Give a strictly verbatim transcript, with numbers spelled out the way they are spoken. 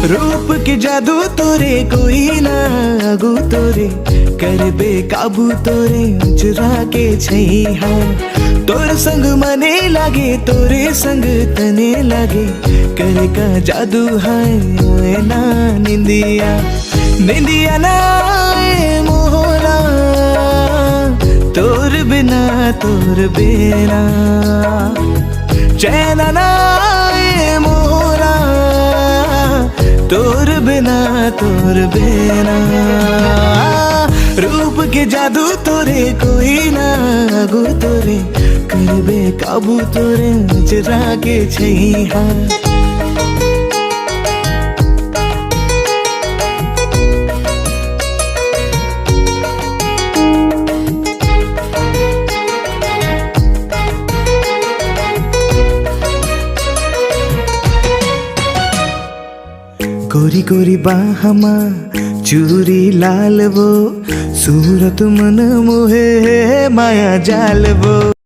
रूप के जादू तोरे, कोई ना आगू तोरे, करबे काबू तोरे, चुरा के छैहा। तोर संग मने लागे, तोरे संग तने लागे, करे का जादू है ना निंदिया। निंदिया ना आए मोहरा, तोर बिना, तोर बिना। चैन ना आए मोहरा, तोर बिना, तोर बिना। रूप के जादू तोरे, कोई ना आगू तोरे, करबे काबू तोरे, चुरा के छैहा। कोरी कोरी बाहमा चूरी लाल वो, सूरत मन मोहे माया जाल वो।